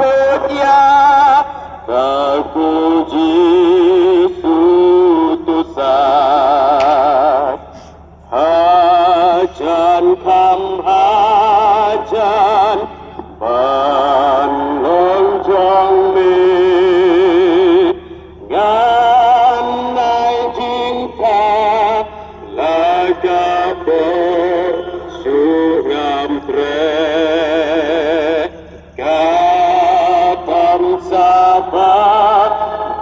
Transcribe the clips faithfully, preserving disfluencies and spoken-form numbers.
Ïa ka ku Jisu tu sa hajan kham hajan ban long jong me. Ngan ai jingtha la ka por shu ngam treh. Ka tam sa ba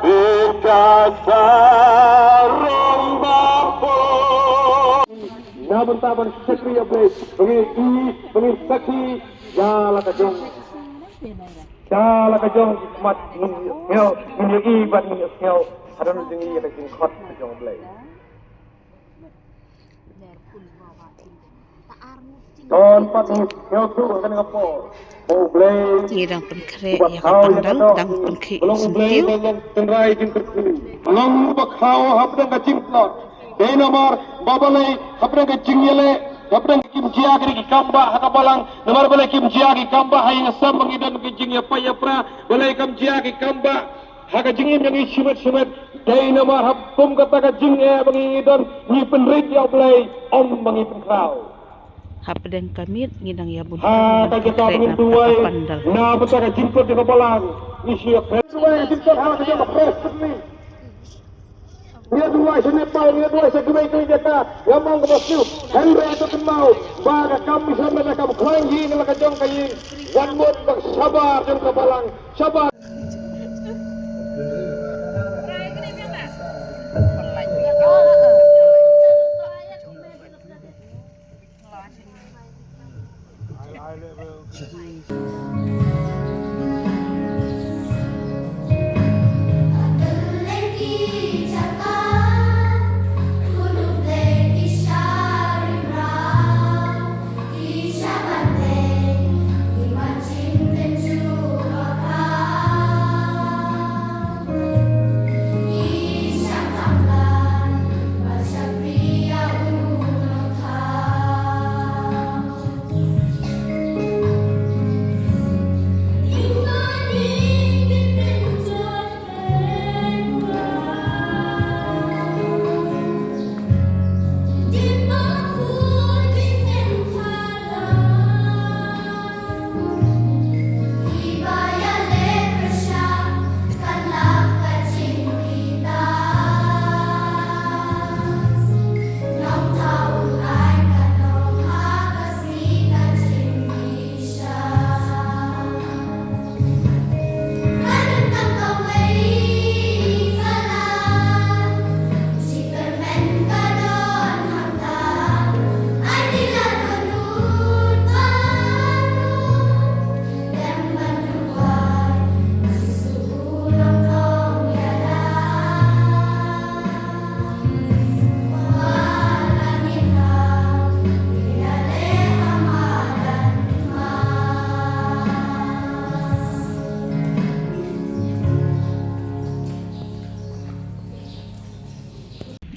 bit ka sarong ba pon. Na bynta ban shakri ïa Blei, ba ngin ïohi, ba ngin sakhi ïa la ka jong, ïa la ka jong mat ngin ïohi, ngin ïohi bad ngin ïohi. Hadon jong ngi ïa ka jingkhot ka jong Blei. Don pat ngi ïoh tu kan ka por. Mo Blei. Ngi dang pynkhreh ïa ka pandal, dang pynkhih. Long Blei syntiew. Long tynrai jingkyrkhu. Long ba khaw hapdeng ka jingtlot. Dei namar ba balei hapdeng ka jingïaleh, hapdeng kim jia ki kam ba ha ka balang. Namar balei kim jia ki kam ba ha ïing ha sem, ba ngi don ka jingïapait ïapra. Balei kam jia ki kam ba ha ka jingim jong ngi shimet shimet, dei namar ha kum kata ka jingeh ba ngi don, ngi pynrit ïa U Blei, ym ba ngi pynkhraw. Hapdeng ka miet ngi dang ïa bun ha ka jaka ba ngin duwai na bynta ka jingkut jong ka balang. Ngi shu ïa kren duwai ka jingkut ha ka jaka ba kren. Ngi duwai sha Nepal, ngi duwai sha kiwei kiwei jaka, ïa mong kaba sniew. Hynrei to kynmaw ba ka kam mission ba ka kam khlaiñ hi na la ka jong ka ïing. Wan mut ba shabar jong ka balang. Shabar.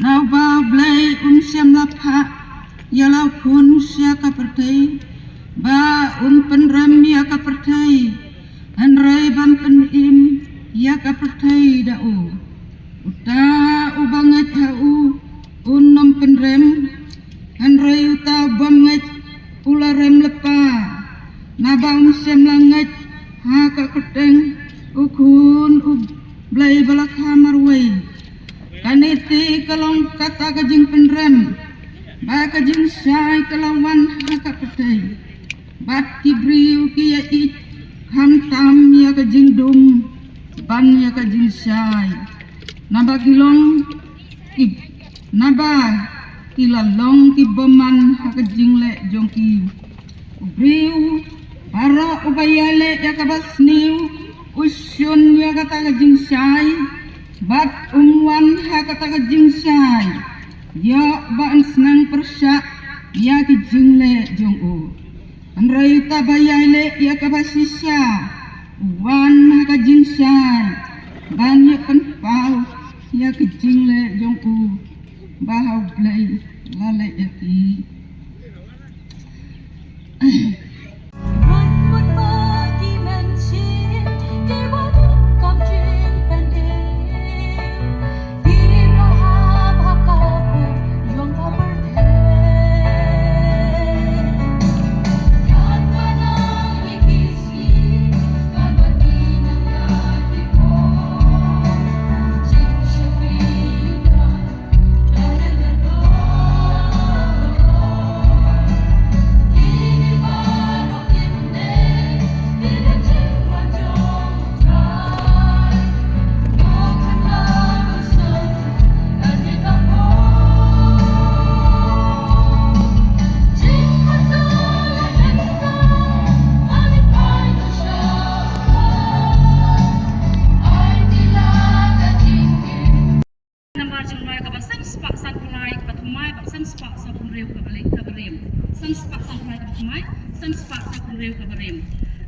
Naba U Blei un shem la phah ïa la u khun sha ka pyrthei, ba un pynrem ïa ka pyrthei, hynrei ban pynim ïa ka pyrthei da u. Uta uba ngeit ha u un ym pynrem, hynrei uta u bym ngeit u la rem lypa, naba um shem la ngeit ha ka kyrteng u Khun U Blei ba la kha marwei. Kane te ka long kata ka jingpynrem, ba ka jingshai ka la wan ha ka pyrthei. Bad ki briew ki ïa ïeit khamtam ïa ka jingdum ban ïa ka jingshai. Naba ki long ki, naba ki la long ki bymman ha ka jingleh jong ki. U briew baroh uba ïaleh ïa kaba sniew u shun ïa kata ka jingshai, bad um wan ha kata ka jingshai ïoh ba yn sneng pyrshah ïa ki jingleh jong u. Hynrei uta ba ïaleh ïa kaba shisha u wan ha ka jingshai ban ïa pynpaw ïa ki jingleh jong u ba ha U Blei la leh ïa ki. Wan mut ba ki mynsiem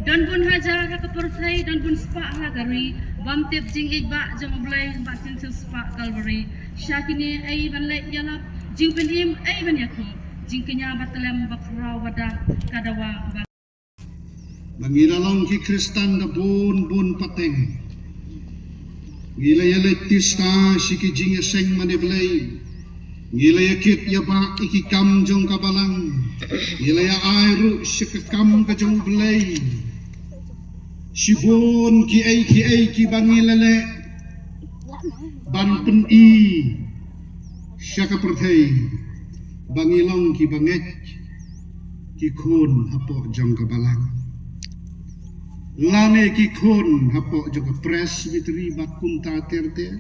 Don bun hajar ha ka pyrthei, don bun spah ha ka ri, bym tip jingïeit ba jong U Blei, ba tin shu spah Kalbari. Sha kine ei ban leh ïalap, jingpynim ei ban ïakhup, jingkñia ba tlem ba khraw ba dak, ka dawa ba. Ba ngi la long ki Khristan da bun bun pateng. Ngi la ïaleit tista sha ki jingïaseng mane Blei. Ngi la ïakit ïabah ïa ki kam jong ka balang. Ngi la ïa ai ruh sha ka kam ka jong U Blei. Shibun ki ei ki ei ki ba ngi la leh ban pyni sha ka pyrthei ba ngi long ki bangeit, ki khun hapoh jong ka balang, lane ki khun hapoh jong ka Presbytery ba kumta ter ter.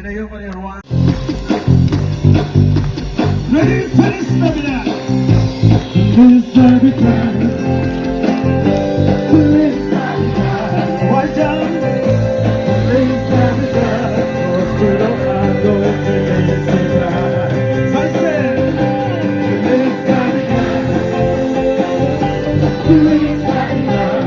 Ready, feliz Navidad. Feliz Navidad. Feliz Navidad. Feliz Navidad. Próspero año y felicidad. Soy Zen. Feliz Navidad. Feliz Navidad.